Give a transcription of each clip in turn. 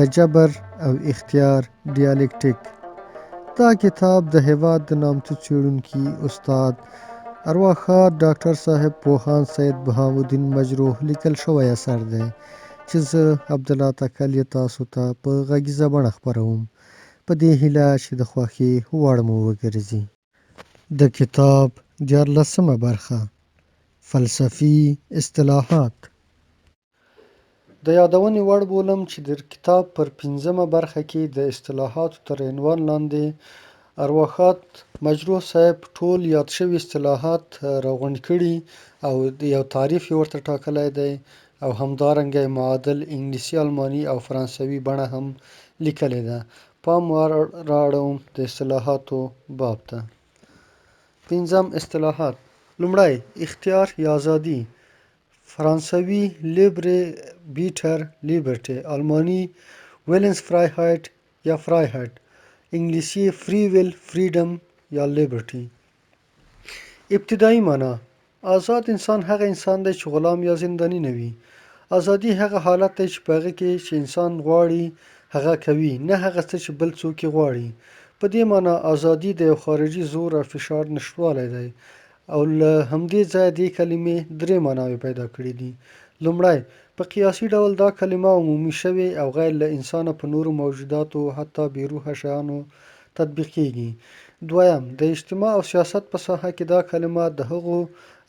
د جبر او اختیار ډیالکټیک. دا کتاب د هېواد د نامتو څېړونکي استاد ارواښاد ډاکټر صاحب پوهاند سید بهاوالدین مجروح لیکل شوی اثر دی چې زه عبدالله تکل یې تاسو ته په غږیزه بڼه خپروم، په دې هیله چې د خوښې وړ مو وګرځي. د کتاب دیارلسمه برخه، فلسفي اصطلاحات. د یادونې وړ بولم چې د کتاب پر پنځمه برخه کې د اصطلاحاتو تر عنوان لاندې ارواښاد مجروح صاحب ټول یاد شوي اصطلاحات راغونډ کړي او یو تعریف یې ورته ټاکلی دی او همدارنګه یې معادل انګلیسي، الماني او فرانسوي بڼه هم لیکلې ده. پام را اړوم د اصطلاحاتو باب ته. پنځم اصطلاحات: لومړی، اختیار یا ازادي، فرانسوي لیبرې بیټر لیبرټې، آلماني ویلنسفرایهایت یا فرایهایت، انګلیسي فري ویل، فریډم یا لیبرټي. ابتدایي معنا: ازاد انسان هغه انسان دی چې غلام یا زنداني نه وي. ازادي هغه حالت دی چې په هغه کې چې انسان غواړي هغه کوي، نه هغه څه چې بل څوک یې غواړي. په دې معنا ازادي د یو خارجي زور او فشار نشتوالی دی او له همدې ځایه دې کلمې درې معناوې پیدا کړې دي. لومړی، په قیاسي ډول دا کلمه عمومي شوې او غیر له انسانه په نورو موجوداتو حتی بې روحه شیانو تطبیقېږي. دویم، د اجتماع او سیاست په ساحه کې دا کلمه د هغو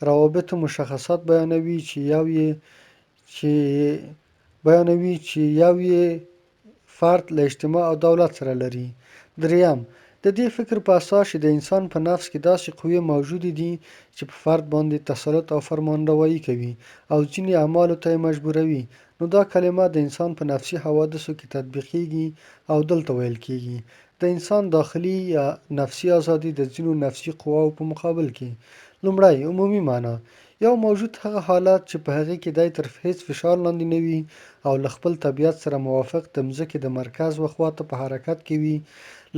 روابطو مشخصات بیانوي چې یو یې چې بیانوي چې یو یې فرد له اجتماع او دولت سره لري. درېیم، د دې فکر په اساس چې د انسان په نفس کې داسې قوې موجودې دي چې په فرد باندې تسلط او فرمانروايي کوي او ځینې اعمالو ته یې مجبوروي، نو دا کلمه د انسان په نفسي حوادثو کې تطبیقېږي او دلته ویل کېږي، د انسان داخلي یا نفسي ازادي د ځینو نفسي قواوو په مقابل کې. لومړی، عمومي معنا: یو موجود هغه حالت چې په هغې کې دی تر هېڅ فشار لاندې نه وي او له خپل طبیعت سره موافق د مځکې د مرکز و خوا ته په حرکت کې وي،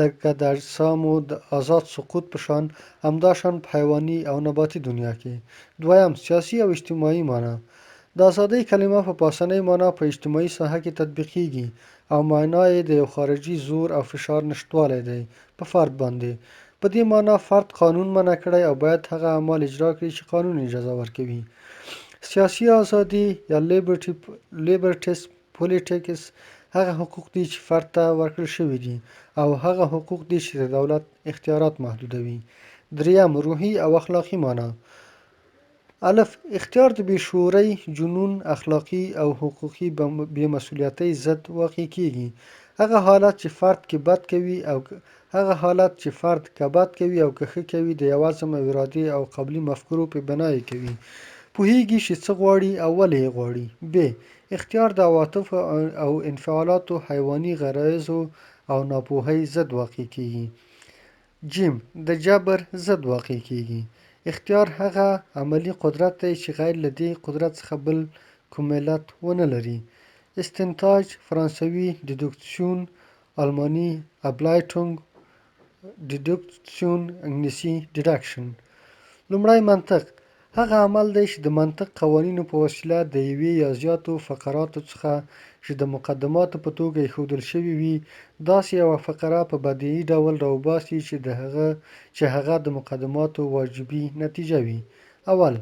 لکه د اجسامو د ازاد سقوط په شان، همدا شان په حیواني او نباتي دنیا کې. دویم، سیاسي او اجتماعي معنا: د ازادۍ کلمه په پاسنۍ معنا په اجتماعي ساحه کې تطبیقېږي او معنا یې د یو خارجي زور او فشار نشتوالی دی په فرد باندې. په دې معنا فرد قانون منع کړی او باید هغه اعمال اجرا کړي چې قانون اجازه ورکوي. سیاسي ازادي یا لیبرټیس پولیټیکس هغه حقوق دي چې فرد ته ورکړل شوي دي او هغه حقوق دي چې د دولت اختیارات محدودوي. دریم، روحي او اخلاقي معنا: الف، اختیار د بې شعورۍ، جنون، اخلاقي او حقوقي بې مسؤلیتۍ ضد واقع کېږي. هغه حالت چې فرد کې بد کوي او هغه حالت چې فرد که بد کوي او که ښه کوي د یو عزم او ارادې او قبلي مفکورو په بنا یې کوي. پوهېږي چې څه غواړي او ولې یې غواړي. ب، اختیار د عواطفو او انفعالاتو، حیواني غرایزو او ناپوهۍ ضد واقع کېږي. ج، د جبر ضد واقع کېږي. اختیار هغه عملي قدرت دی چې غیر له دې قدرت څخه بل کوم علت ونه لري. استنتاج، فرانسوي دیدوکسیون، آلماني ابلایټونګ، ډیډکسیون، انګلیسي ډیډکشن. لومړی، منطق هغه عمل دی چې د منطق قوانینو په وسیله د یوې یا زیاتو فقراتو څخه چې د مقدماتو په توګه ایښودل شوي وي، داسې یوه فقره په بدیعي ډول راوباسي چې د هغه چې هغه د مقدماتو واجبي نتیجه وي. اول،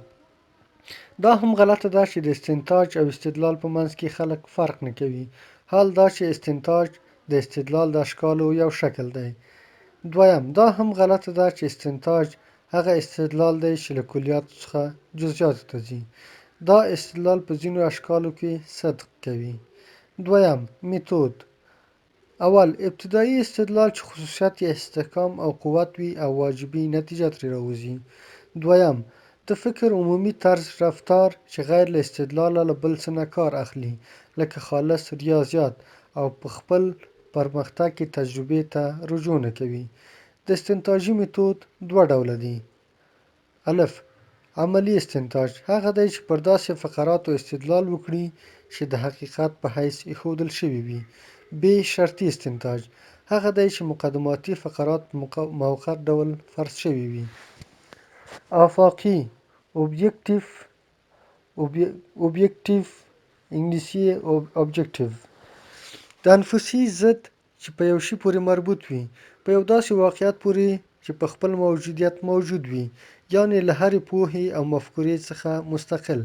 دا هم غلطه ده چې د استنتاج او استدلال په منځ کې خلک فرق نه کوي، حال دا چې استنتاج د استدلال د اشکالو یو شکل دی. دویم، دا هم غلطه ده چې استنتاج هغه استدلال دی چې له کلیاتو څخه جزئیاتو ته ځي. دا استدلال په ځینو اشکالو کې صدق کوي. دویم، میتود: اول، ابتدایي استدلال چې خصوصیت یې استحکام او قوت وي او واجبي نتیجه ترې راوځي. دویم، د فکر عمومي طرز رفتار چې غیر له استدلاله له بل څه نه کار اخلي، لکه خالص ریاضیات، او په خپل پرمختګ کې تجربې ته رجوع نه کوي. د استنتاجي میتود دوه ډوله دي. الف، عملي استنتاج هغه دی چې پر داسې فقراتو استدلال وکړي چې د حقیقت په حیث ایښودل شوي وي. ب، شرطي استنتاج هغه دی چې مقدماتي فقرات په موقت ډول فرض شوي وي. آفاقي، اوبیکټیف، اوبیکټیو، انګلیسي یې objective. د انفسي ضد چې په یو شي پورې مربوط وي، په یو داسې واقعیت پورې چې په خپل موجودیت موجود وي، یعنې له هرې پوهې او مفکورې څخه مستقل.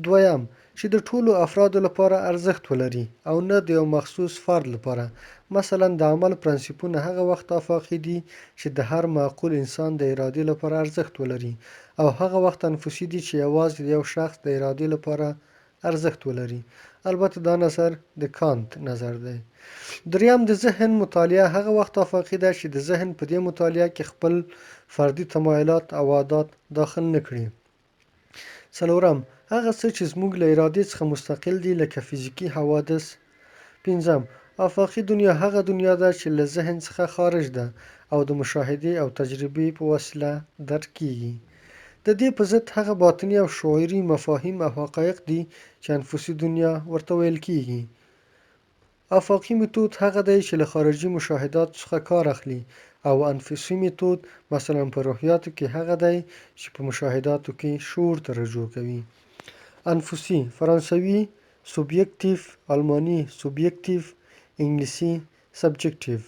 دویم، چې د ټولو افرادو لپاره ارزښت ولري او نه د یو مخصوص فرد لپاره. مثلاً د عمل پرنسیپونه هغه وخت آفاقي دي چې د هر معقول انسان د ارادې لپاره ارزښت ولري او هغه وخت انفسي دي چې یوازې د یو شخص د ارادې لپاره ارزښت ولري. البته دا نظر د کانت نظر دی. دریم، د ذهن مطالعه هغه وخت آفاقي ده چې د ذهن په دې مطالعه کې خپل فردي تمایلات او عادات داخل نه کړي. څلورم، هغه څه چې زموږ له ارادې څخه مستقل دي لکه فزیکي حوادث. پنځم، آفاقي دنیا هغه دنیا ده چې له ذهن څخه خارج ده او د مشاهدې او تجربې په وسیله درک کیږي. د دې په ضد هغه باطني او شعوري مفاهیم او حقایق دي چې انفسي دنیا ورته ویل کیږي. آفاقي میتود هغه دی چې له خارجي مشاهداتو څخه کار اخلي او انفسي میتود مثلا په روحیاتو کې هغه دی چې په مشاهداتو کې شعور ته رجوع کوي. انفسي، فرانسوي سوبیکتیف، آلماني سوبیکتیف، انګلیسي سبجکټیف.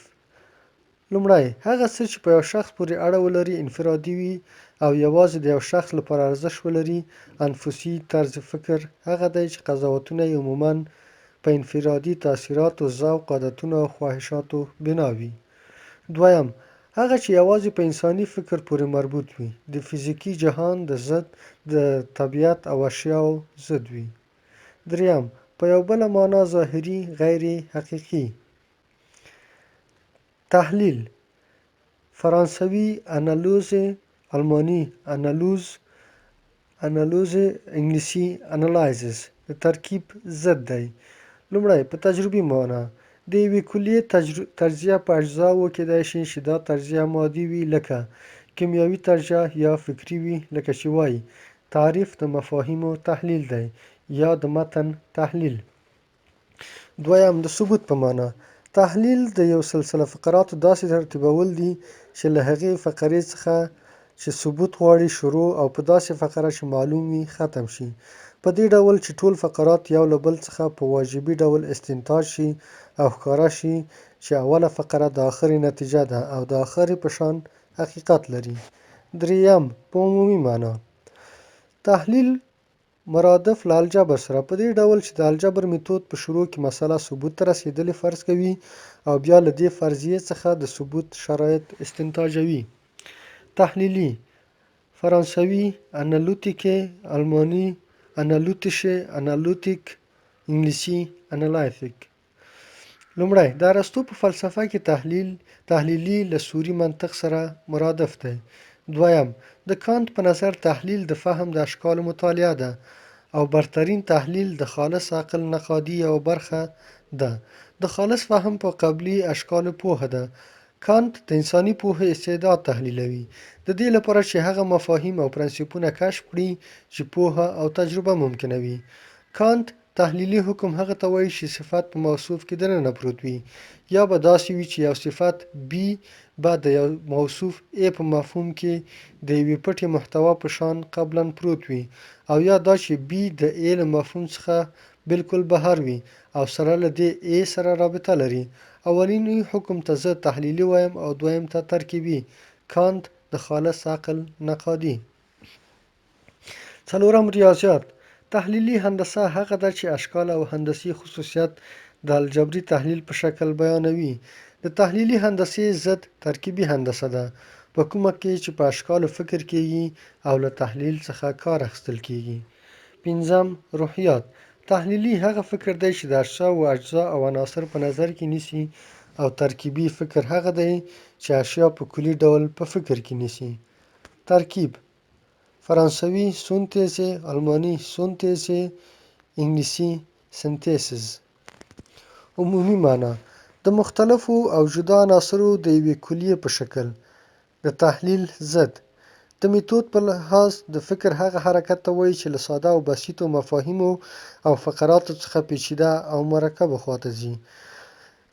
لومړی، هغه څه چې په یو شخص پورې اړه ولري انفرادي وي او یوازې د یو شخص لپاره ارزښت ولري. انفسي طرز فکر هغه دی چې قضاوتونه یې عموماً په انفرادي تاثیراتو، ذوق، عادتونو او خواهشاتو بنا وي. دویم، هغه چې یوازې په انساني فکر پورې مربوط وي، د فزیکي جهان د ضد، د طبیعت او اشیاو ضد وي. دریم، په یو بله مانا ظاهري، غیر حقیقي. تحلیل، فرانسوي انالوزې، آلماني انالوز، انالوزې، انګلیسي انالایزس، د ترکیب ضد دی. لومړی، په تجربي مانا د یوې کلیې تجزیه په اجزاوو کېدای شي چې دا تجزیه مادي وي لکه کیمیاوي تجزیه یا فکري وي لکه چې وایي تعریف د مفاهیمو تحلیل دی یا د متن تحلیل. دویم، د ثبوت په مانا تحلیل د یو سلسله فقراتو داسې ترتیبول دي چې له هغې فقرې څخه چې ثبوت غواړي شروع او په داسې فقره چې معلوم وي ختم شي. په دې ډول چې ټول فقرات یو له بل څخه په واجبي ډول استنتاج شي او ښکاره شي چې اوله فقره د آخرې نتیجه ده او د آخرې په شان حقیقت لري. دریم، په عمومي مانا تحلیل مرادف له الجبر سره په دې ډول چې د الجبر میتود په شروع کې مسله ثبوت ته رسېدلې فرض کوي او بیا له دې فرضیې څخه د ثبوت شرایط استنتاجوي. تحلیلي، فرانسوي انالوتیکې، آلماني انالوتیشې، انالوتیک، انګلیسي انالایتیک. لومړی، د ارسطو په فلسفه کې تحلیل، تحلیلي له صوري منطق سره مرادف دی. دویم، د کانت په نظر تحلیل د فهم د اشکالو مطالعه ده او برترین تحلیل د خالص عقل نقادي یوه برخه ده. د خالص فهم په قبلي اشکالو پوهه ده. کانت د انساني پوهې استعداد تحلیلوي، د دې لپاره چې هغه مفاهیم او پرنسیپونه کشف کړي چې پوهه او تجربه ممکنوي. کانت تحلیلي حکم هغه ته وایي چې صفت په موصوف کې دننه پروت وي، یا به داسې وي چې یو صفت B به د یو موصوف A په مفهوم کې د یوې پټې محتوا په شان قبلاً پروت وي او یا دا چې B د A له مفهوم څخه بالکل بهر وي او سره له دې A سره رابطه لري. اولني حکم ته زه تحلیلي وایم او دویم ته ترکیبي. کانت د خالص عقل نقادي. څلورم، ریاضیات. تحلیلي هندسه هغه ده چې اشکال او هندسي خصوصیت د الجبري تحلیل په شکل بیانوي. د تحلیلي هندسې ضد ترکیبي هندسه ده، په کومه کې چې په اشکالو فکر کیږي او له تحلیل څخه کار اخیستل کیږي. پنځم، روحیات. تحلیلي هغه فکر دی چې د اشیاوو اجزا او عناصر په نظر کې نیسي او ترکیبي فکر هغه دی چې اشیا په کلي ډول په فکر کې نیسي. ترکیب، فرانسوي سونتیزې، آلماني سونتیزې، انګلیسي سنتیسز. عمومي مانا د مختلفو او جدا عناصرو د یوې کلیې په شکل. د تحلیل ضد. د میتود په لحاظ د فکر هغه حرکت ته وایي چې له ساده او بسیطو مفاهیمو او فقراتو څخه پیچیده او مرکبو خواته ځي.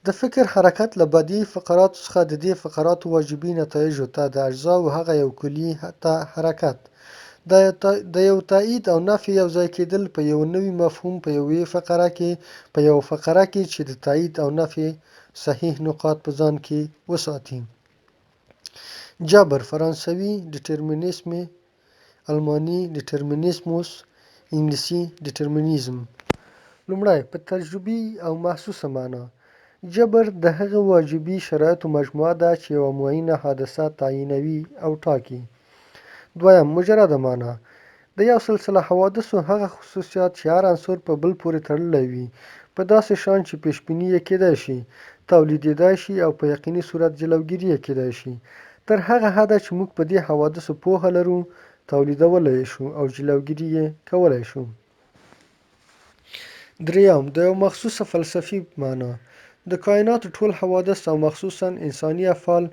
د فکر حرکت له بدیعي فقراتو څخه د دې فقراتو واجبي نتایجو ته د اجزاوو هغه یو کلیې ته حرکت. د یو تایید او نفې یو ځای کېدل په یوه نوي مفهوم په یوې فقره کې په یوه فقره کې چې د تایید او نفې صحیح نقاط په ځان کې وساتي. جبر، فرانسوي Déterminisme، الماني Determinismus، انګلیسي Determinism. لومړی، په تجربي او محسوسه معنا، جبر د هغه واجبي شرایطو مجموعه ده چې یوه معینه حادثه تعینوي او ټاکي. دویم، مجرده معنا، د یو سلسله حوادثو هغه خصوصیات چې هر عنصر په بل پورې تړلی وي، په داسې شان چې پیشبیني یې کېدای شي، تولیدېدای شي او په یقیني صورت جلوګیري یې کېدای شي. تر هغه حده چې موږ په دې حوادثو پوهه لرو، تولیدولی یې شو او جلوګیري یې کولی شو. درېیم، د یو مخصوصه فلسفي معنا، د کایناتو ټول حوادث او مخصوصاً انساني افعال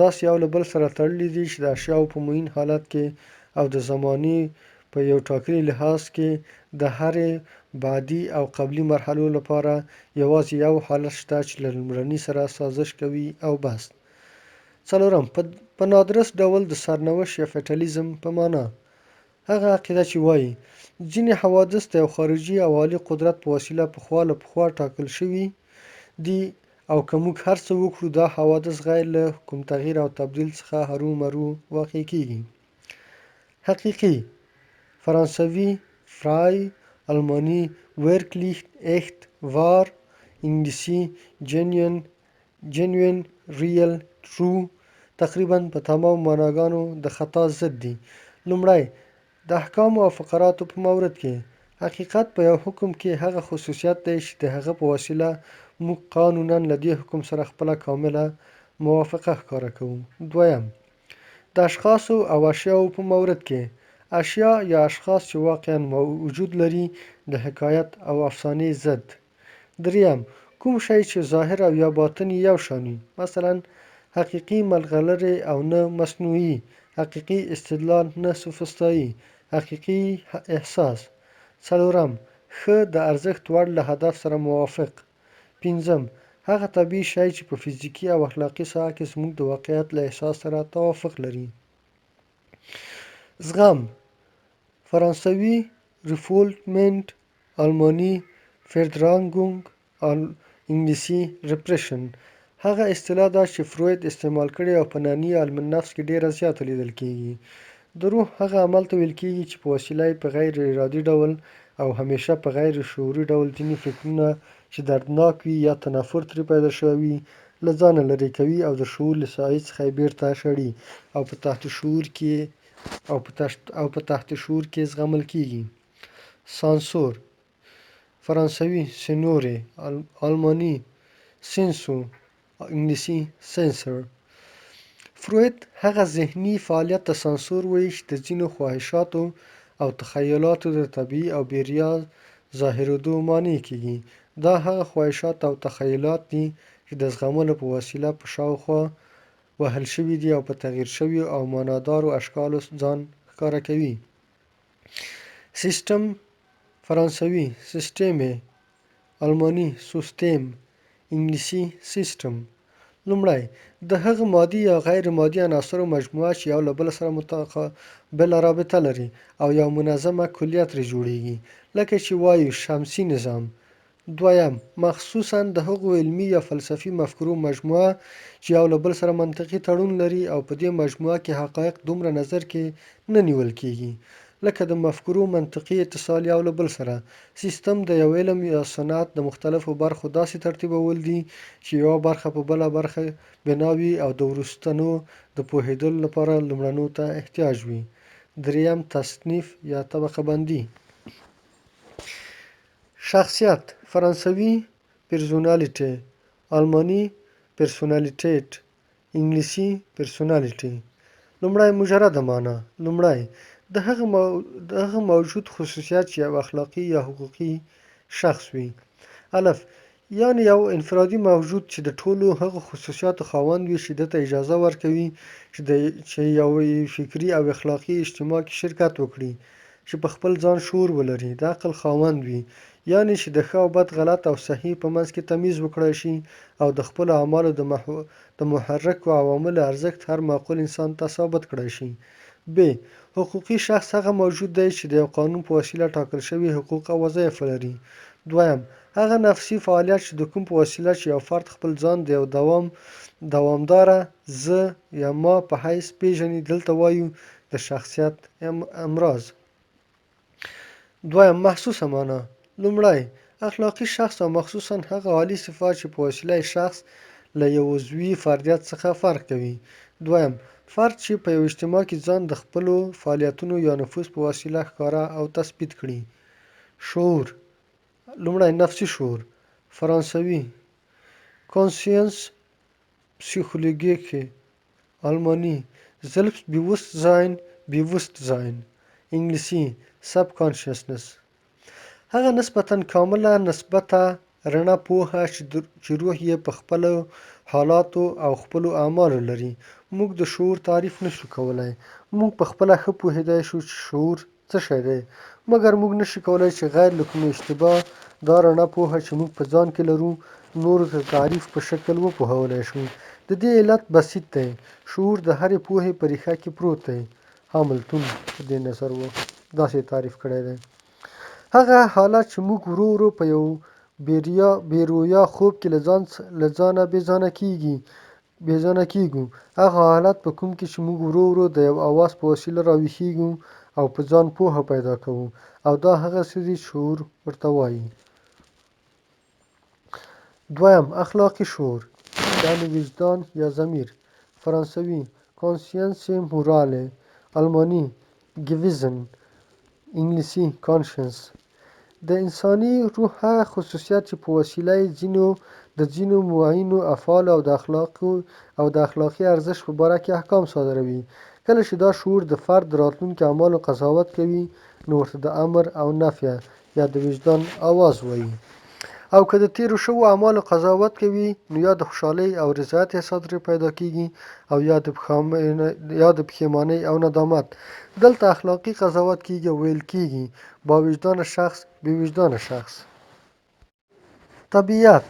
داسې یو له بل سره تړلي دي چې د اشیاوو په معین حالت کې او د زمانې په یو ټاکلي لحاظ کې د هرې بعدي او قبلي مرحلو لپاره یوازې یو حالت شته چې له لومړني سره سازش کوي او بس. څلورم، په نادرست ډول د سرنوشت یا فټالیزم په معنا، هغه عقیده چې وايي، ځینې حوادث د یو خارجي او عالي قدرت په وسیله پخوا له پخوا ټاکل شوي دي او که موږ هر څه وکړو دا حوادث غیر له کوم تغییر او تبدیل څخه هرو مرو واقع کېږي. حقیقي، فرانسوي Vrai، الماني wirklich، echt، wahr، انګلیسي genuine، genuine، real، true، تقریباً په تمامو معناګانو د خطا ضد دي. لومړی، د احکامو او فقراتو په مورد کې، حقیقت په یو حکم کې هغه خصوصیت دی چې د هغه په وسیله موږ قانونا له دې حکم سره خپله کامله موافقه ښکاره کوو. دویم، د اشخاصو او اشیاوو په مورد کې، اشیا یا اشخاص چې واقعا وجود لري د حکایت او افسانې ضد. دریم، کوم شی چې ظاهر او یا باطن یې یو شان وي، مثلا حقیقي ملغلرې او نه مصنوعي، حقیقي استدلال نه سوفسطایي، حقیقي احساس. څلورم، ښه د ارزښت وړ له هدف سره موافق. پنځم، هغه طبیعي شی چې په فزیکي او اخلاقي ساحه کې زموږ د واقعیت له احساس سره توافق لري. زغم، فرانسوي Refoulement، الماني Verdrängung، انګلیسي Repression، هغه اصطلاح ده چې فروید استعمال کړې او په نني علم النفس کې ډېره زیاته لیدل کېږي. د روح هغه عمل ته ویل کېږي چې په وسیله یې په غیر ارادي ډول او همېشه په غیر شعوري ډول ځینې فکرونه چې دردناک وي یا تنفر ترې پیدا شوی وي له ځانه لرې کوي او د شعور له ساحې څخه یې بېرته شړي او په تحت شعور کې او په تحت شعور کې زغمل کېږي. سانسور، فرانسوي Censure، الماني Zensur، انګلیسي Censor. فروید هغه ذهني فعالیت ته سانسور وایي چې د ځینو خواهشاتو او تخیلاتو د طبیعي او بې ریا ظاهرېدو مانع کېږي. دا هغه خواهشات او تخیلات دي چې د زغملو په وسیله په شاوخوا وهل شوي دي او په تغییر شویو او معنادارو اشکالو ځان ښکاره کوي. سیستم، فرانسوي Système، الماني System، انګلیسي System. لومړی، د هغه مادي یا غیر مادي عناصرو مجموعه چې یو له بله سره متقابله رابطه لري او یو منظمه کلیه ترې جوړېږي، لکه چې وایو شمسي نظام. دویم، مخصوصاً د هغو علمي یا فلسفي مفکورو مجموعه چې یو له بل سره منطقي تړون لري او په دې مجموعه کې حقایق دومره نظر کې نه نیول کېږي، لکه د مفکورو منطقي اتصال یو له بل سره. سیستم د یو علم یا صنعت د مختلفو برخو داسې ترتیبول دي چې یوه برخه په بله برخه بنا وي او د وروستنو د پوهېدلو لپاره لومړنو ته احتیاج وي. درېیم، تصنیف یا طبقه بندي. شخصیت، فرانسوي Personnalité، الماني Personalität، انګلیسي Personality. لومړی، مجرده معنا، لومړی، د هغه موجود خصوصیت چې یو اخلاقي یا حقوقي شخص وي. الف، یعنې یو انفرادي موجود چې د ټولو هغو خصوصیاتو خاوند وي چې ده ته اجازه ورکوي چې یوې فکري او اخلاقي اجتماع کې شرکت وکړي، چې په خپل ځان شعور ولري، د عقل خاوند وي، یعنې چې د ښه او بد، غلط او صحیح په منځ کې تمیز وکړای شي او د خپلو اعمالو د محرکو عواملو ارزښت هر معقول انسان ته ثابت کړای شي. ب. حقوقي شخص هغه موجود دی چې د یو قانون په وسیله ټاکل شوي حقوق او وظایف ولري. دویم، هغه نفسي فعالیت چې د کوم په وسیله چې یو فرد خپل ځان د یو دوامداره زه یا ما په حیث پیژني، دلته وایو د شخصیت امراض. دویم، محسوسه معنا. لومړی، اخلاقي شخص او مخصوصا هغه عالي صفات چې په وسیله یې شخص له یو عضوي فردیت څخه فرق کوي. دویم، فرد چې په یو اجتماع کې ځان د خپلو فعالیتونو یا نفوذ په وسیله ښکاره او تثبیت کړي. شعور. لومړی، نفسي شعور، فرانسوي Conscience psychologique، آلماني Selbstbewusstsein، Bewusstsein، انګلیسي Subconsciousness. هغه نسبتاً کامله نسبتا رڼه پوهه چې روح یې په خپلو حالاتو او خپلو اعمالو لري، موږ د شعور تعریف نه شو کولای. موږ په خپله ښه پوهېدای شو چې شعور څه شی دی، مګر موږ نه شو کولای چې غیر له کومې اشتباه دا رڼه پوهه چې موږ په ځان کې لرو، نورو ته د تعریف په شکل وپوهولای شو. د دې علت بسیط دی، شعور د هرې پوهې په ریښه کې پروت دی. هاملتون په دې نظر و، داسې یې تعریف کړی دی. هغه حالت چې موږ ورو ورو په یو بې رویا خوب کې له ځانه بې ځانه کېږو، هغه حالت په کوم کې چې موږ ورو ورو د یو اواز په وسیله راویښېږو او په ځان پوهه پیدا کوو، او دا هغه څه دي چې شعور ورته وایي. دویم، اخلاقي شعور، یعنې وجدان یا ضمیر، فرانسوي Conscience morale، آلماني Gewissen، انګلیسي Conscience. د انساني روح هغه خصوصیت چې په وسیله یې د ځینو معینو افعالو او د اخلاقي ارزش په باره کې احکام صادروي. کله چې دا شعور د فرد د راتلونکي اعمالو قضاوت کوي، نو ورته د امر او نفیه یا د وجدان اواز وایي. او که د تېرو شوو اعمالو قضاوت کوي، نو یا د خوشحالۍ او رضایت احساس ترې پیدا کېږي او یا د پښېمانۍ او ندامت. دلته اخلاقي قضاوت کېږي او ویل کېږي با وجدانه شخص، بې وجدانه شخص. طبیعت،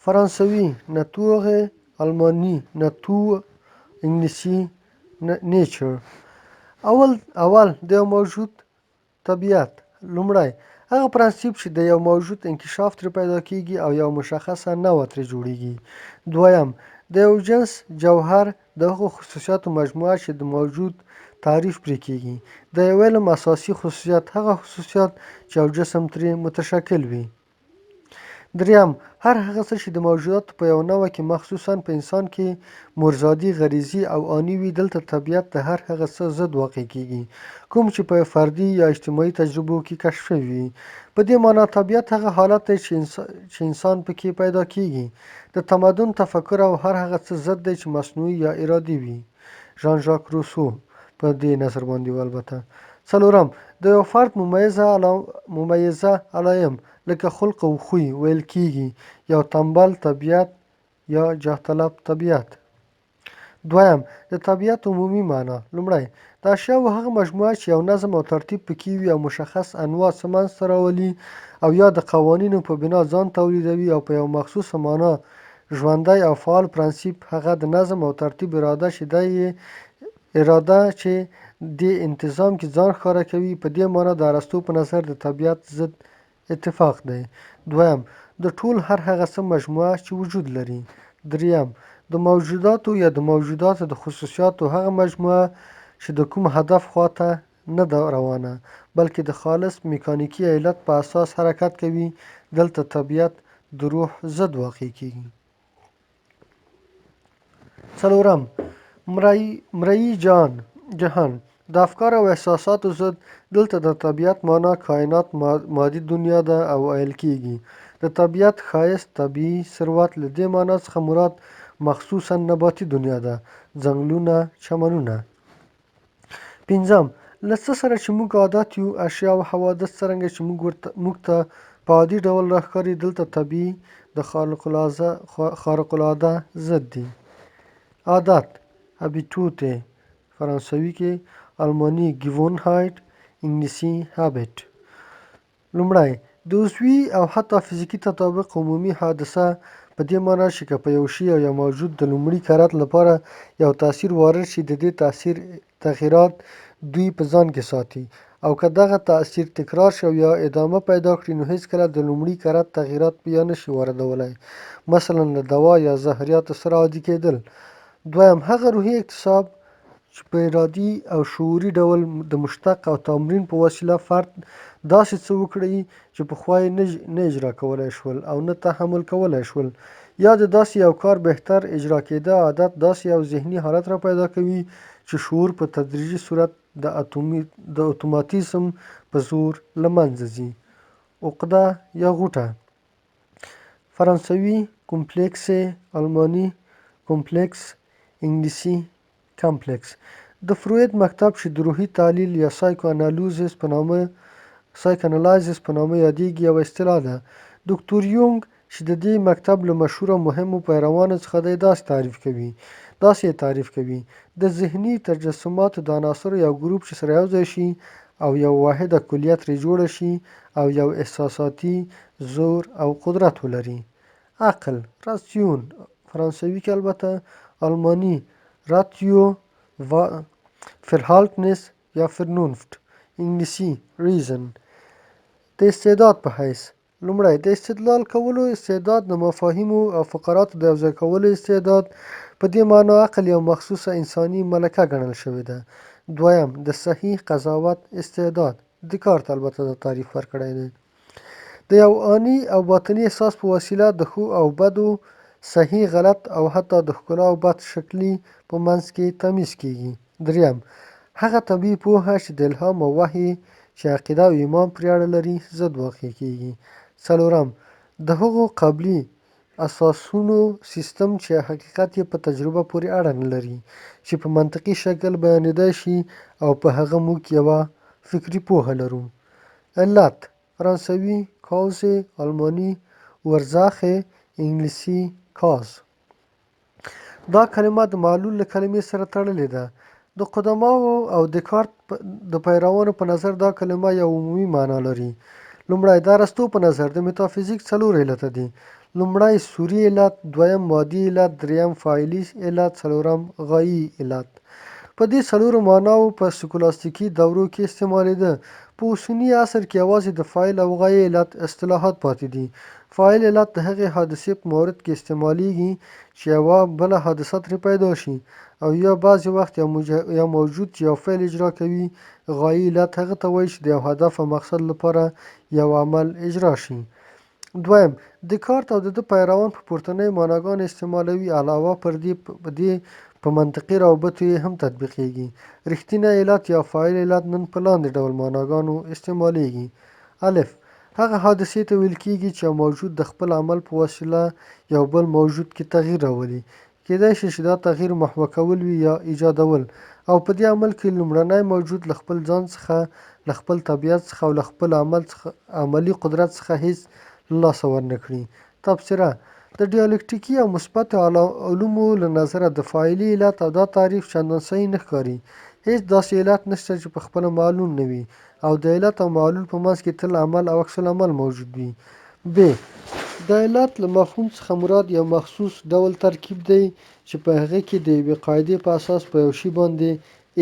فرانسوي Nature، آلماني Natur، انګلیسي Nature. اول د یو موجود طبیعت. لومړی، هغه پرنسیپ چې د یو موجود انکشاف ترې پیدا کېږي او یوه مشخصه نوعه ترې جوړېږي. دویم، د یو جنس جوهر، د هغو خصوصیاتو مجموعه چې د موجود تعریف پرې کېږي. د یو علم اساسي خصوصیت، هغه خصوصیات چې یو جسم ترې متشکل وي. دریم، هر هغه څه چې د موجوداتو په یوه نوعه کې مخصوصاً په انسان کې مورزادي، غریزي او آني وي. دلته طبیعت د هر هغه څه ضد واقع کېږي کوم چې په فردي یا اجتماعي تجربو کې کشف شوي وي. په دې معنا طبیعت هغه حالت دی چې انسان پکې پیدا کېږي. د تمدن، تفکر او هر هغه څه ضد دی چې مصنوعي یا ارادي وي. ژان ژاک روسو په دې نظر باندې و البته. څلورم، د یو فرد ممیزه علایم لکه خلق او خوی ویل کېږي یو تنبل طبیعت یا جاه طلب طبیعت. دویم، د طبیعت عمومي معنا. لومړی، د اشیاوو هغه مجموعه چې یو نظم او ترتیب پکې وي او مشخص انواع څه منځته راولي او یا د قوانینو په بنا ځان تولیدوي او په یوه مخصوصه معنا ژوندی او فعال پرنسیپ، هغه د نظم او ترتیب اراده چې دې انتظام کې ځان ښکاره کوي. په دې معنا د ارسطو په نظر د طبیعت ضد اتفاق دی. دویم، د ټول هر هغه څه مجموعه چې وجود لري. دریم، د موجوداتو یا د موجوداتو د خصوصیاتو هغه مجموعه چې د کوم هدف خواته نه ده روانه، بلکې د خالص میکانیکي علت په اساس حرکت کوي. دلته طبیعت د روح ضد واقع کېږي. څلورم، مرئی جهان، د افکارو او احساساتو ضد. دلته د طبیعت معنا کائنات، مادي دنیا ده او ویل کېږي د طبیعت ښایست، طبیعي ثروت. له دې معنا څخه مراد مخصوصاً نباتي دنیا ده، ځنګلونه، چمنونه. پنځم، له څه سره چې موږ عادت یو، اشیا او حوادث څرنګه چې موږ ته په عادي ډول راښکاري. دلته طبیعي د خارق العاده ضد دي. عادت، Habitude فرانسوي کې، آلماني Gewohnheit، انګلیسي Habit. لومړی، د عضوي او حتی فزیکي تطابق عمومي حادثه په دې مانا چې که په یو شي او یا موجود د لومړي کرت لپاره یو تاثیر وارد شي، د دې تاثیر تغیرات دوی په ځان کې ساتي او که دغه تاثیر تکرار شي او یا ادامه پیدا کړي، نو هېڅکله د لومړي کرت تغیرات بیا نشي واردولای. مثلاً له دوا یا زهریاتو سره عادي کېدل. دویم، هغه روحي اکتساب چې په ارادي او شعوري ډول د مشتق او تمرین په وسیله فرد داسې څه وکړي چې پخوا یې نه اجرا کولای شول او نه تحمل کولای شول، یا د داسې یو کار بهتر اجرا کېدا عادت داسې یو ذهني حالت را پیدا کوي چې شعور په تدریجي صورت د اتوماتیزم په زور له منځه ځي. عقده یا غوټه، فرانسوي Complexe، الماني Komplex، انګلیسي Complex. د فروید مکتب چې د روحي تحلیل یا Psychoanalysis په نامه یادېږي، یوه اصطلاح ده. دوکتور یونګ چې د دې مکتب له مشهورو او مهمو پیروانو څخه دی، داسې یې تعریف کوي: د ذهني تجسماتو د عناصرو یو ګروپ چې سره یو ځای شي او یوه واحده کلیه ترې جوړه شي او یو احساساتي زور او قدرت ولري. عقل، Ration، فرانسوي کې البته، الماني Ratio، Verhaltens یا Vernunft، انګلیسي Reason. د استعداد په حیث: لومړی، د استدلال کولو استعداد، د مفاهیمو او فقراتو د یوځای کولو استعداد. په دې معنا عقل یوه مخصوصه انساني ملکه ګڼل شوې ده. دویم، د صحیح قضاوت استعداد. دکارت البته دا تعریف ورکړی دی. د یو آني او باطني احساس په وسیله د ښو او بدو، صحیح غلط او حتی د ښکلا او بد شکلي په منځ کې تمیز کېږي. دریم، هغه طبیعي پوهه چې د الهام او وحې چې عقیده او ایمان پورې اړه لري، ضد واقع کېږي. څلورم، د هغو قبلي اساسونو سیستم چې حقیقت یې په تجربه پورې اړه نه لري، چې په منطقي شکل بیانېدای شي او په هغه موږ یوه فکري پوهه لرو. علت، فرانسوي Cause، الماني Ursache، انګلیسي Cause. دا کلمه د معلول له کلمې سره تړلې ده. د قدماوو او دکارت د پیروانو په نظر دا کلمه یوه عمومي معنا لري. لومړی، د ارسطو په نظر د میتافیزیک څلور علته دي. لومړی صوري علت، دویم مادي علت، دریم فاعلي علت، څلورم غایي علت. په دې څلورو معناوو په سکولاستیکي دورو کې استعمالېده. په اوسني عصر کې یوازې د فاعل او غایي علت اصطلاحات پاتې دي. فاعل علت د هغې حادثې په مورد کې استعمالېږي چې یوه بله حادثه ترې پیدا شي او یا بعضې وخت یو موجود چې یو فعل اجرا کوي. غایي علت هغه ته وایي چې د یو هدف او مقصد لپاره یو عمل اجرا شي. دویم، دکارت او د ده پیروان په پورتنیو معناګانو استعمالوي، علاوه پر دې په دې په منطقي روابطو یې هم تطبیقېږي. رښتینی علت یا فاعل علت نن په لاندې ډول معناګانو استعمالېږي. الف، هغه حادثې ته ویل کېږي چې یو موجود د خپل عمل په وسیله یو بل موجود کې تغییر راولي. کېدای شي چې دا تغییر محوه کول وي یا ایجادول او په دې عمل کې لومړنی موجود له خپل ځان څخه، له خپل طبیعت څخه او له خپل عملي قدرت څخه هېڅ له لاسه ورنه کړي. تبصره: د ډیالکتیکي او مثبتو علومو له نظره د فاعلي علت او دا تعریف چندان صحیح نه ښکاري. هېڅ داسې علت نشته چې په خپله معلول نه وي او د علت او معلول په منځ کې تل عمل او عکس العمل موجود وي. ب، د علت له مفهوم څخه مراد یو مخصوص ډول ترکیب دی چې په هغه کې د یوې قاعدې په اساس په یو شي باندې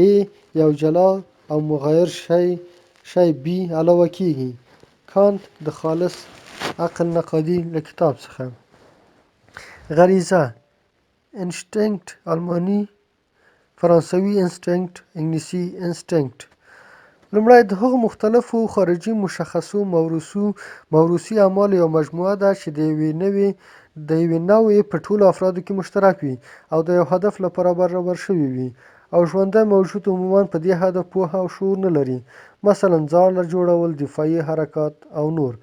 A یو جلا او مغایر شی B علاوه کېږي. کانت د خالص عقل نقادي له کتاب څخه. غریزه، Instinkt، الماني، فرانسوي Instinct، انګلیسي Instinct. لومړی، د هغو مختلفو خارجي مشخصو موروثي اعمالو یوه مجموعه ده چې د یوې نوعې په ټولو افرادو کې مشترک وي او د یو هدف لپاره برابر شوي وي او ژوندی موجود عموماً په دې هدف پوهه او شعور نه لري، مثلاً ځاله جوړول، دفاعي حرکات او نور.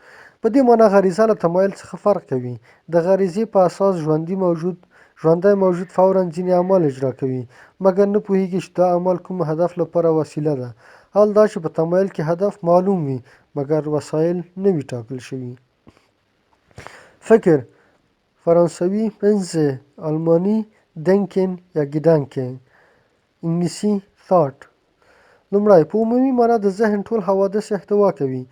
په دې معنا غریزه له تمایل څخه فرق کوي. د غریزې په اساس ژوندی موجود فوراً ځینې اعمال اجرا کوي، مګر نه پوهېږي چې دا اعمال کوم هدف لپاره وسیله ده، حال دا چې په تمایل کې هدف معلوم وي، مګر وسایل نه وي ټاکل شوي. فکر، فرانسوي Pensée، الماني Denken یا Gedanke، انګلیسي Thought. لومړی، په عمومي معنا د ذهن ټول حوادث احتوا کوي.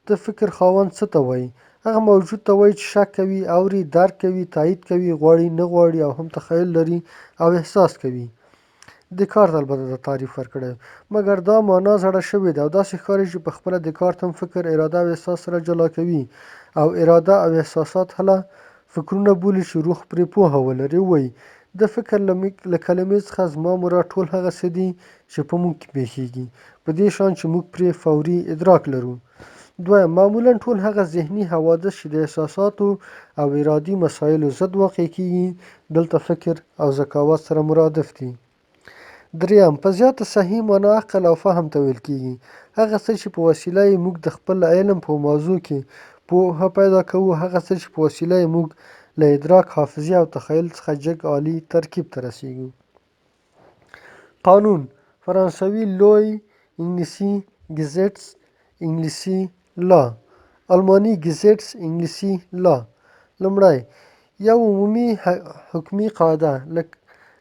د فکر خاوند څه ته وایي؟ هغه موجود ته وایي چې شک کوي، اوري، درک کوي، تایید کوي، غواړي، نه غواړي او هم تخیل لري او احساس کوي. دیکارت البته دا تعریف ورکړی، مګر دا مانا زړه شوې ده او داسې ښکاري چې په خپله دیکارت هم فکر، اراده او احساس سره جلا کوي او اراده او احساسات هله فکرونه بولي چې روح پرې پوهه ولري. وایي، د فکر له کلمې څخه زما مراد ټول هغه څه دي چې په موږ کې پېښېږي، په دې شان چې موږ پرې فوري ادراک لرو. دویم، معمولا ټول هغه ذهني حوادث چې د احساساتو او ارادي مسایلو ضد واقع کېږي، دلته فکر او ذکاوت سره مرادف دي. دریم، په زیاته صحیح مانا عقل او فهم ته ویل کېږي، هغه څه چې په وسیله یې موږ د خپل علم په موضوع کې پوهه پیدا کوو، هغه څه چې په وسیله یې موږ له ادراک، حافظې او تخیل څخه جګ عالي ترکیب ته رسېږو. قانون، فرانسوي لوی، انګلیسي ګزټس، انګلیسي لا، الماني ګزټس، انګلیسي لا. لومړی، یو عمومي حکمي قاعده،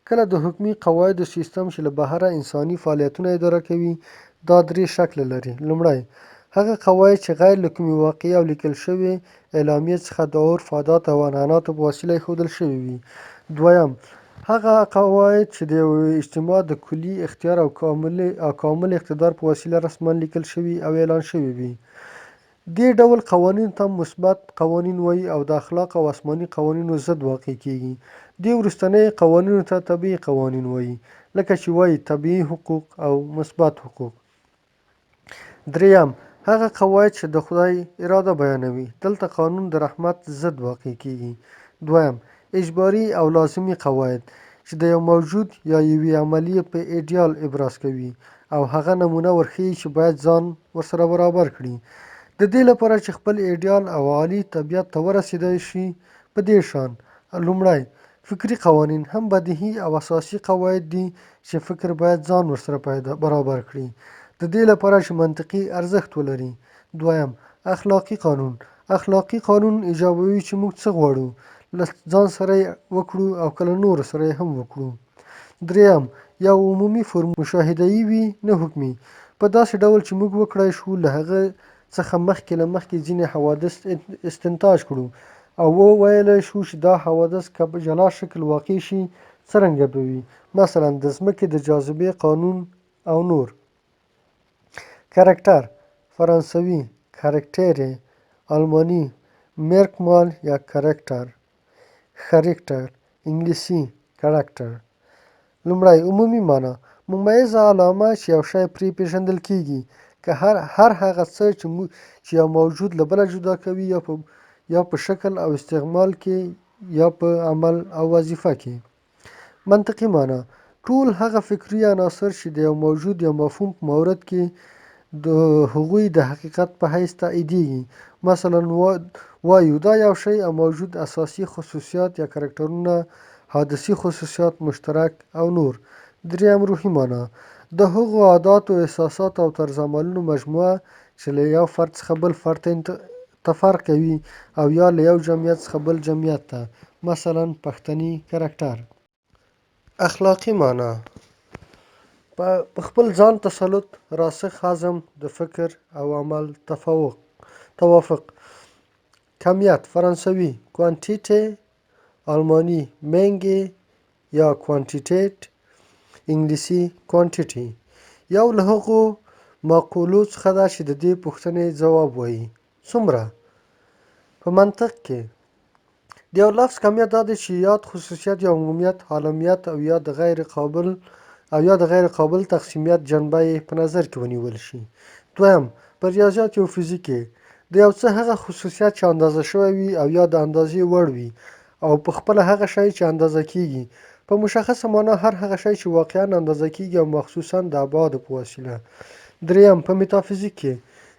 کله د حکمي قواعدو سیستم چې له بهره انساني فعالیتونه اداره کوي، دا درې شکله لري. لومړی، هغه قواعد چې غیر له کومې واقعي او لیکل شوې اعلامیې څخه د عرف، عاداتو او عنعناتو په وسیله ایښودل شوي وي. دویم، هغه قواعد چې د یوې اجتماع د کلي اختیار او کامل اقتدار په وسیله رسما لیکل شوي او اعلان شوي وي. دې ډول قوانینو ته مثبت قوانین وایي او د اخلاقو او اسماني قوانینو ضد واقع کېږي. دې وروستنیو قوانینو ته طبیعي قوانین وایي، لکه چې وایي طبیعي حقوق او مثبت حقوق. درېیم، هغه قواعد چې د خدای اراده بیانوي، دلته قانون د رحمت ضد واقع کېږي. دویم، اجباري او لازمي قواعد چې د یو موجود یا یوې عملیې په ایډیال ابراز کوي او هغه نمونه ورښيي چې باید ځان ورسره برابر کړي، د دې لپاره چې خپل ایډیال او عالي طبیعت ته ورسېدای شي. په دې شان، لومړی، فکري قوانین هم بدیهي او اساسي قواعد دي چې فکر باید ځان ورسره برابر کړي، د دې لپاره چې منطقي ارزښت ولري. دویم، اخلاقي قانون، اخلاقي قانون ایجابوي چې موږ څه غواړو له ځان سره یې وکړو او که له نورو سره یې هم وکړو. درېیم، یو عمومي فورمول مشاهدهيي وي نه حکمي، په داسې ډول چې موږ وکړای شو له هغه څخه مخکې له مخکې ځینې حوادث استنتاج کړو او وویلای شو چې دا حوادث که په جلا شکل واقع شي څرنګه به وي، مثلا د ځمکې د جاذبې قانون او نور. کرکټر، فرانسوي Caractère، الماني Merkmal یا کرکټر، Charakter، انګلیسي Character. لومړی، عمومي مانا، ممیزه علامه چې یو شی پرې پېژندل کېږي، که هر هغه څه چې یو موجود له بله جدا کوي، یا په شکل او استعمال کې یا په عمل او وظیفه کې. منطقي مانا، ټول هغه فکري عناصر چې د یو موجود یا مفهوم په مورد کې د هغوی د حقیقت په حیث تاییدېږي. مثلا وایو دا یو شی او موجود اساسي خصوصیات یا کرکټرونه، حادثي خصوصیات، مشترک او نور. دریم، روحي مانا، د هغو عاداتو، احساساتو او طرز عملونو مجموعه چې له یو فرد څخه بل فرد ته فرق کوي او یا له یو جمعیت څخه بل جمعیت ته، مثلا پښتني کرکټر. اخلاقي مانا، په خپل ځان تسلط، راسخ عزم، د فکر او عمل توافق. کمیت، فرانسوي Quantité، الماني Menge یا Quantität، انګلیسي Quantity، یو له هغو مقولو څخه ده چې د دې پوښتنې ځواب وایي: څومره؟ په منطق کې د یو لفظ کمیت دا دی چې یاد خصوصیت یا عمومیت، عالمیت او یا د غیر قابل تقسیمیت جنبه یې په نظر کې ونیول شي. دویم، په ریاضیاتو او فزیک کې د یو څه هغه خصوصیت چې اندازه شوی وي او یا د اندازې وړ وي او په خپله هغه شی چې اندازه کېږي، په مشخصه مانا هر هغه شی چې واقعا اندازه کېږي او مخصوصا د ابعادو په وسیله. دریم، په میتافزیک کې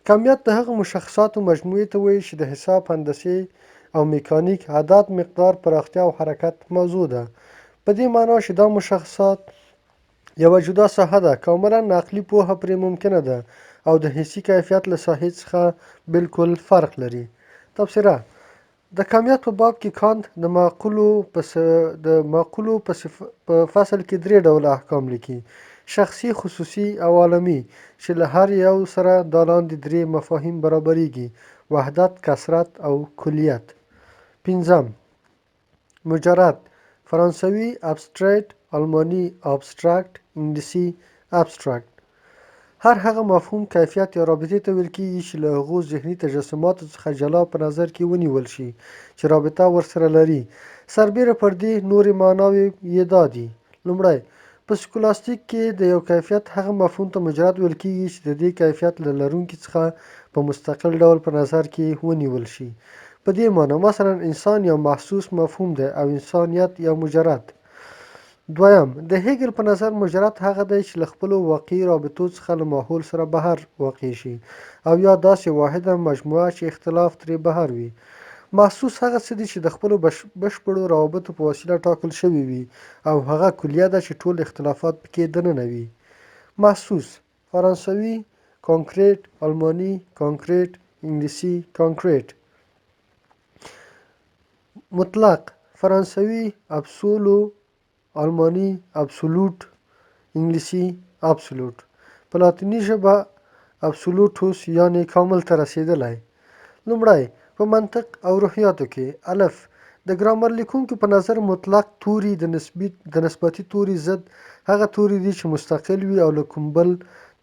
کمیت د هغو مشخصاتو مجموعې ته وایي چې د حساب، هندسې او میکانیک، عدد، مقدار، پراختیا او حرکت موضوع ده. په دې مانا چې دا مشخصات یوه جدا ساحه ده، کاملا عقلي پوهه پرې ممکنه ده او د حسي کیفیت له ساحې څخه بالکل فرق لري. تبصره: د کمیت په باب کې کانت د معقولو په فصل کې درې ډوله احکام لیکي: شخصي، خصوصي او عالمي، چې له هر یو سره دا لاندې درې مفاهیم برابرېږي: وحدت، کثرت او کلیت. پنځم: مجرد، فرانسوي Abstrait، الماني Abstract، انګلیسي Abstract. هر هغه مفهوم، کیفیت یا رابطې ته ویل کېږي چې له هغو ذهني تجسماتو څخه جلا په نظر کې ونیول شي چې رابطه ورسره لري. سربېره پر دې نورې معناوې یې دا دي: لومړی، په سکولاستیک کې د یو کیفیت هغه مفهوم ته مجرد ویل کېږي چې د دې کیفیت له لرونکي څخه په مستقل ډول په نظر کې ونیول شي. په دې معنی، مثلاً انسان یو محسوس مفهوم دی او انسانیت یو مجرد. دویم، د هګل په نظر مجرد هغه دی چې له خپلو واقعي رابطو څخه له ماحول سره بهر واقع شي او یا داسې واحده مجموعه چې اختلاف ترې بهر وي. محسوس هغه څه دي چې د خپلو بشپړو روابطو په وسیله ټاکل شوي وي او هغه کلیه ده چې ټول اختلافات پکې دننه وي. محسوس، فرانسوي Concret، الماني Konkret، انګلیسي Concrete. مطلق، فرانسوي Absolu، الماني Absolut، انګلیسي Absolute. په لاتیني ژبه Absolutus یعنې کامل ته رسېدلی. لومړی، په منطق او روحیاتو کې: الف، د ګرامر لیکونکو په نظر مطلق توري د نسبتي توري ضد هغه توري دي چې مستقل وي او له کوم بل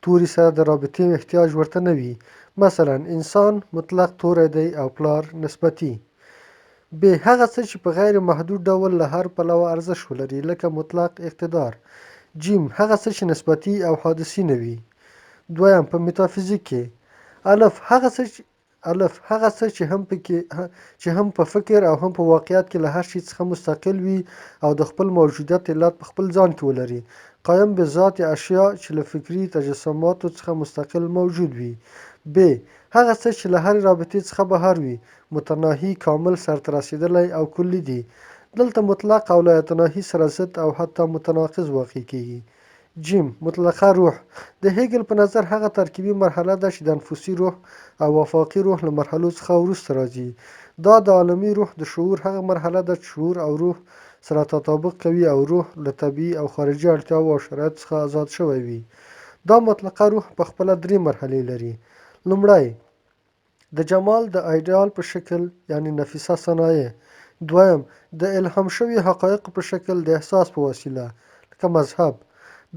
توري سره د رابطې احتیاج ورته نه وي. مثلاً انسان مطلق توری دی او پلار نسبتي. ب، هغه څه چې په غیر محدود ډول له هر پلوه ارزښت ولري، لکه مطلق اقتدار. ج، هغه څه چې نسبتي او حادثي نه وي. دویم، په میتافزیک کې: الف، هغه څه چې هم په فکر او هم په واقعیت کې له هر شي څخه مستقل وي او د خپل موجودیت علت په خپل ځان کې ولري، قایم بالذات اشیاء چې له فکري تجسماتو څخه مستقل موجود وي. ب، هغه څه چې له هرې رابطې څخه بهر وي، متناهي، کامل، سرته رسېدلی او کلي دي. دلته مطلق او لایتناهي سره ضد او حتی متناقض واقع کېږي. ج، مطلقه روح د هګل په نظر هغه ترکیبي مرحله ده چې د انفسي روح او آفاقي روح له مرحلو څخه وروسته راځي. دا د عالمي روح د شعور هغه مرحله ده چې شعور او روح سره تطابق کوي او روح له طبیعي او خارجي اړتیاوو او شرایطو څخه ازاد شوی وي. دا مطلقه روح په خپله درې مرحلې لري. لومړی، د جمال د ایډیال په شکل یعنې نفیسه صنایع. دویم، د الهام شویو حقایقو په شکل د احساس په وسیله، لکه مذهب.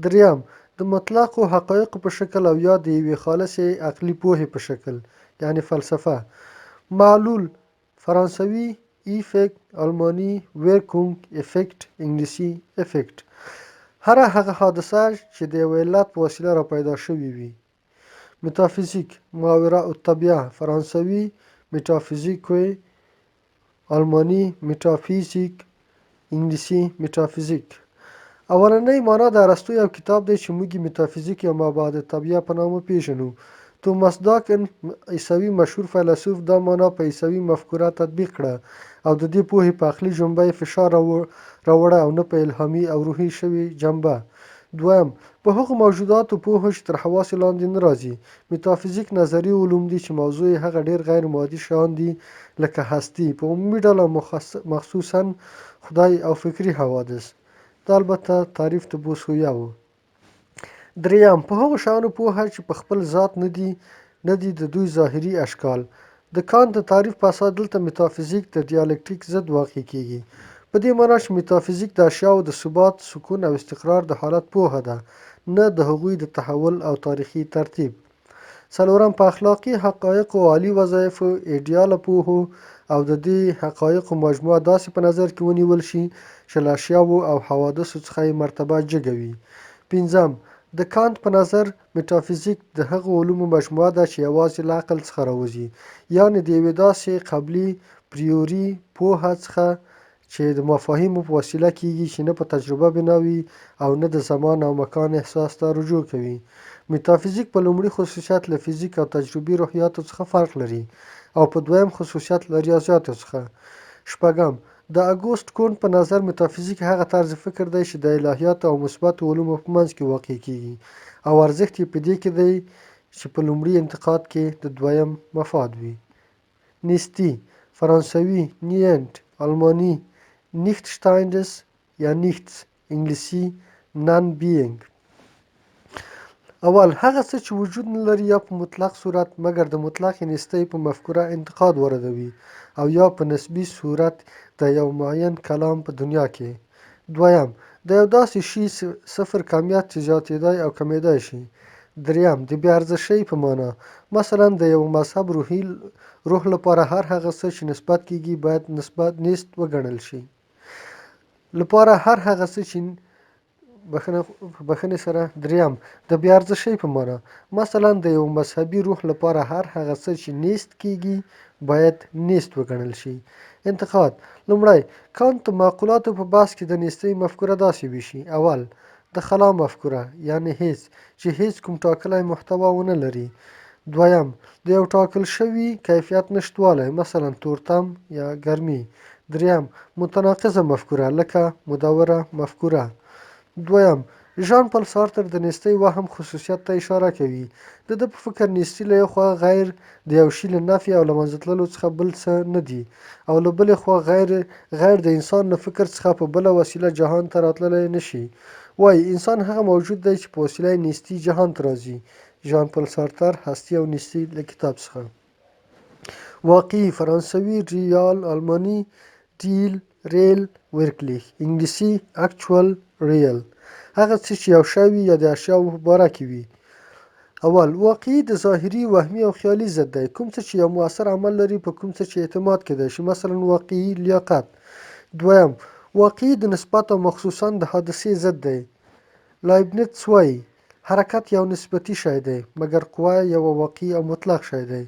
دریم، د مطلقو حقایقو په شکل او یا د یوې خالصې عقلي پوهې په شکل، یعنې فلسفه. معلول، فرانسوي Effet، الماني Wirkung، Effekt، انګلیسي Effect. هره هغه حادثه چې د یوه علت په وسیله را پیدا شوې وي. میتافزیک، ماوراء الطبیعه، فرانسوي Métaphysique، الماني Metaphysik، انګلیسي Metaphysic. اولنۍ مانا د ارسطو یو کتاب دی چې موږ یې میتافزیک یا مابعد الطبیعه په نامه پېژنو. توماس داکن، عیسوي مشهور فیلسوف، دا مانا په عیسوي مفکوره تطبیق کړه او د دې پوهې په عقلي جنبه یې فشار راوړه او نه په الهامي او روحي شوې جنبه. دویم، په هغو موجوداتو پوهه چې تر حواسو لاندې نه راځي. میتافزیک نظري علوم دي چې موضوع یې هغه ډېر غیر مادي شیان دي لکه هستي په عمومي ډول او مخصوصاً خدای او فکري حوادث. دا البته تعریف د بوسویه و. دریم، په هغو شیانو پوهه چې په خپل ذات نه دي، نه دي د دوی ظاهري اشکال. د کانت د تعریف په اساس دلته میتافزیک د دیالکتیک ضد واقع کېږي. په دې مانا چې میتافزیک د اشیاوو د ثبات، سکون او استقرار د حالت پوهه ده، نه د هغوی د تحول او تاریخي ترتیب. څلورم، په اخلاقي حقایقو، عالي وظایفو، ایډیاله پوهو او د دې حقایقو مجموعه داسې په نظر کې ونیول شي چې له اشیاوو او حوادثو څخه یې مرتبه جګه وي. پنځم، د کانت په نظر میتافزیک د هغو علومو مجموعه ده چې یوازې له عقل څخه راوځي، یعنې د یوې داسې قبلي پریوري پوهه څخه چې د مفاهیمو په وسیله کېږي چې نه په تجربه بنا وي او نه د زمان او مکان احساس ته رجوع کوي. میتافزیک په لومړي خصوصیت له فزیک او تجربي روحیاتو څخه فرق لري او په دویم خصوصیت له ریاضیاتو څخه. شپږم، د اګوست کونت په نظر میتافزیک هغه طرز فکر دی چې د الهیاتو او مثبتو علومو په منځ کې واقع کېږي او ارزښت یې په دې کې دی چې په لومړي انتقاد کې د دویم مفاد وي. نیستي، فرانسوي Néant، الماني Nichtsteindes یا Nichts، انګلیسي Non-Being. اول، هغه څه چې وجود نه لري یا په مطلق صورت، مګر د مطلقې نیستۍ په مفکوره انتقاد واردوي او یا په نسبي صورت د یو معین کلام په دنیا کې. دویم، د یو داسې شي صفر کمیت چې زیاتېدای او کمېدای شي. دریم، د بې ارزشۍ په مانا. مثلاً د یوه مذهب روح لپاره هر هغه څه چې نسبت کېږي باید نیست وګڼل شي. لپاره هر هغه څه چې بښنه په بښنې سره دریم، د بې ارزشۍ په مانا. مثلاً د یوه مذهبي روح لپاره هر هغه څه چې نیست کېږي باید نیست وګڼل شي. انتقاد: لومړی، کانت د معقولاتو په بحث کې د نیستۍ مفکوره داسې ویشي: اول، د خلا مفکوره، یعنې هېڅ، چې هېڅ کوم ټاکلی محتوا ونه لري. دویم، د یو ټاکل شوي کیفیت نشتوالی، مثلاً تورتم یا ګرمي. دریم، متناقضه مفکوره، لکه مدوره مفکوره. دویم، ژان پل سارتر د نیستۍ وهم خصوصیت ته اشاره کوي. د ده په فکر نیستي له یوې خوا غیر د یو شي له نفي او له منځه تللو څخه بل څه نه دي او له بلې خوا غیر غیر د انسان له فکر څخه په بله وسیله جهان ته راتللی نه شي. وايي، انسان هغه موجود دی چې په وسیله یې نیستي جهان ته راځي. ژان پل سارتر، هستي او نیستي له کتاب څخه. واقعي، فرانسوي ریال، آلماني ریل، ریل، ورکلیخ، انګلیسي اکچول، ریل. هغه څه چې یو شی وي یا د اشیاوو په باره کې وي. اول، واقعي د ظاهري، وهمي او خیالي ضد دی، کوم څه چې یو مؤثر عمل لري په کوم څه چې اعتماد کېدای شي، مثلاً واقعي لیاقت. دویم، واقعي د نسبت او مخصوصاً د حادثې ضد دی. لایبنیتس وايي، حرکت یو نسبتي شی دی، مګر قوه یوه واقعي او مطلق شی دی.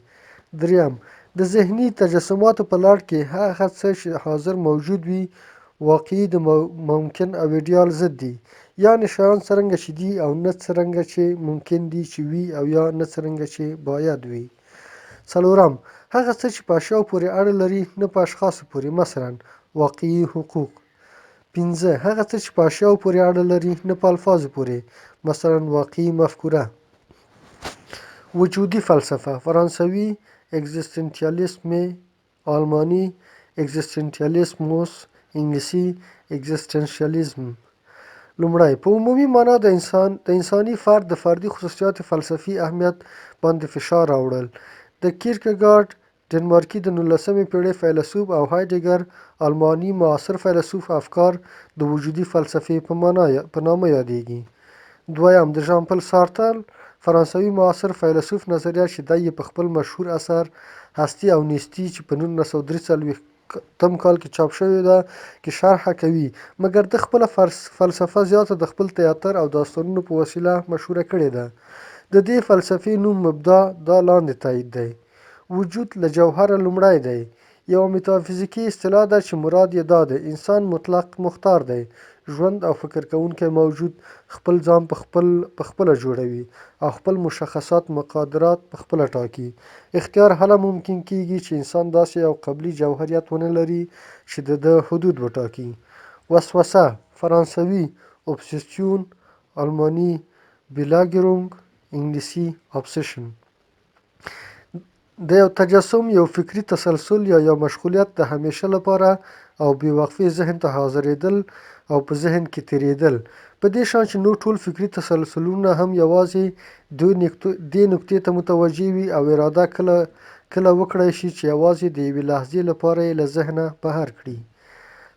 دریم، د ذهني تجسماتو په لړ کې هغه څه چې حاضر موجود وي، واقعي د ممکن او ایډیال ضد دي، یعنې شیان څرنګه چې دي او نه څرنګه چې ممکن دي چې وي او یا نه څرنګه چې باید وي. څلورم، هغه څه چې په اشیاوو پورې اړه لري، نه په اشخاصو پورې، مثلاً واقعي حقوق. پنځه، هغه څه چې په اشیاوو پورې اړه لري، نه په الفاظو پورې، مثلاً واقعي مفکوره. وجودي فلسفه، فرانسوي اګزیستنتیالیسمې، آلماني اګزیستنتیالیسموس، انګلیسي اګزیستنشلیزم. لومړی، په عمومي مانا د انسان د انساني فرد د فردي خصوصیاتو فلسفي اهمیت باندې فشار راوړل. د کیرکګارډ، ډنمارکي د نولسمې پېړۍ فیلسوف، او هایډګر، آلماني معاصر فیلسوف، افکار د وجودي فلسفې په معنا په نامه یادېږي. دویم، د ژان پل سارتر، فرانسوي معاصر فیلسوف، نظریه چې دی یې په خپل مشهور اثر هستي او نیستي چې په 1943 تم کال کې چاپ شوې ده کې شرحه کوي، مګر ده خپله فلسفه زیاته د خپل تیاتر او داستانونو په وسیله مشهوره کړې ده. د دې فلسفې نوم مبدا دا لاندې تایید دی. وجود له جوهره لومړی دی. یوه میتافزیکي اصطلاح ده چې مراد یې دا دی، انسان مطلق مختار دی، ژوند او فکر کوونکی موجود خپل ځان په خپل په خپله جوړوي او خپل مشخصات مقدرات په خپله ټاکي. اختیار هله ممکن کېږي چې انسان داسې یو قبلي جوهریت ونه لري چې د ده حدود وټاکي. وسوسه، فرانسوي اوبسیسیون، آلماني بیلاګرونګ، انګلیسي Obsession. د یو تجسم، یو فکري تسلسل یا یو مشغولیت د همېشه لپاره او بې وقفې ذهن ته حاضرېدل او په ذهن کې تېرېدل، په دې شان چې نور ټول فکري تسلسلونه هم یوازې دې نکتې ته متوجه وي او اراده کله کله وکړای شي چې یوازې د یوې لحظې لپاره یې له ذهنه بهر کړي.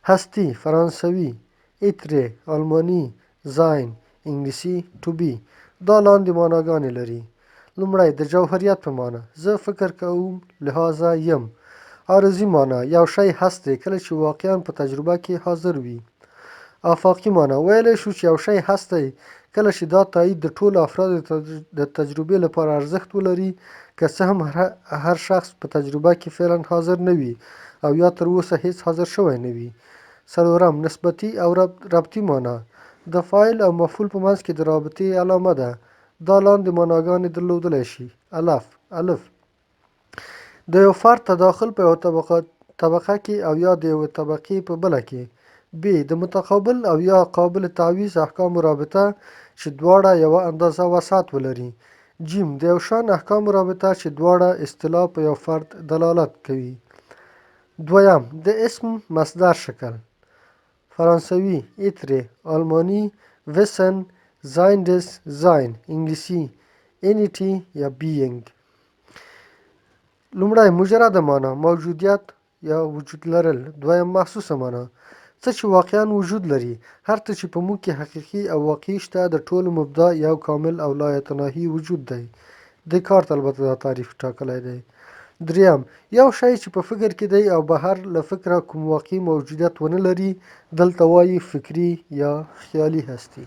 هستي، فرانسوي، ایترې، آلماني، زاین، انګلیسي، To be، دا لاندې معناګانې لري. لومړی، د جوهریت په معنی، زه فکر کوم لهذا یم. عارضي معنی، یو شی هست دی کله چې واقعا په تجربه کې حاضر وي. آفاقي معنی، ویلی شو چې یو شی هست دی کله چې دا تایید د ټولو افرادو د تجربې لپاره ارزښت ولري، که څه هم هر شخص په تجربه کې فعلا حاضر نه وي او یا تر اوسه هیڅ حاضر شوی نه وي. څلورم، نسبتي او ربطي معنی، د فاعل او مفعول په منځ کې د رابطې علامه ده. دا لاندې معناګانې درلودلی شي. الف، الف، د یو فرد تداخل په یوه طبقه کې او یا د یوې طبقې په بله کې. ب، د متقابل او یا قابل تعویض احکامو رابطه چې دواړه یوه اندازه وسعت ولري. ج، د یو شان احکامو رابطه چې دواړه اصطلاح په یو فرد دلالت کوي. دویم، د اسم مصدر شکل. فرانسوي، ایترې، آلماني، ویسن، Sein des Sein، انګلیسي Entity یا Being. لومړی مجرده مانا، موجودیت یا وجود لرل. دویم محسوسه مانا، څه چې واقعا وجود لري. هر څه چې په موږ کې حقیقي او واقعي شته، د ټولو مبدا یو کامل او لایتناهي وجود دی. دیکارت البته دا تعریف ټاکلی دی. دریم، یو شی چې په فکر کې دی او بهر له فکره کوم واقعي موجودیت ونه لري، دلته وایي فکري یا خیالي هستي.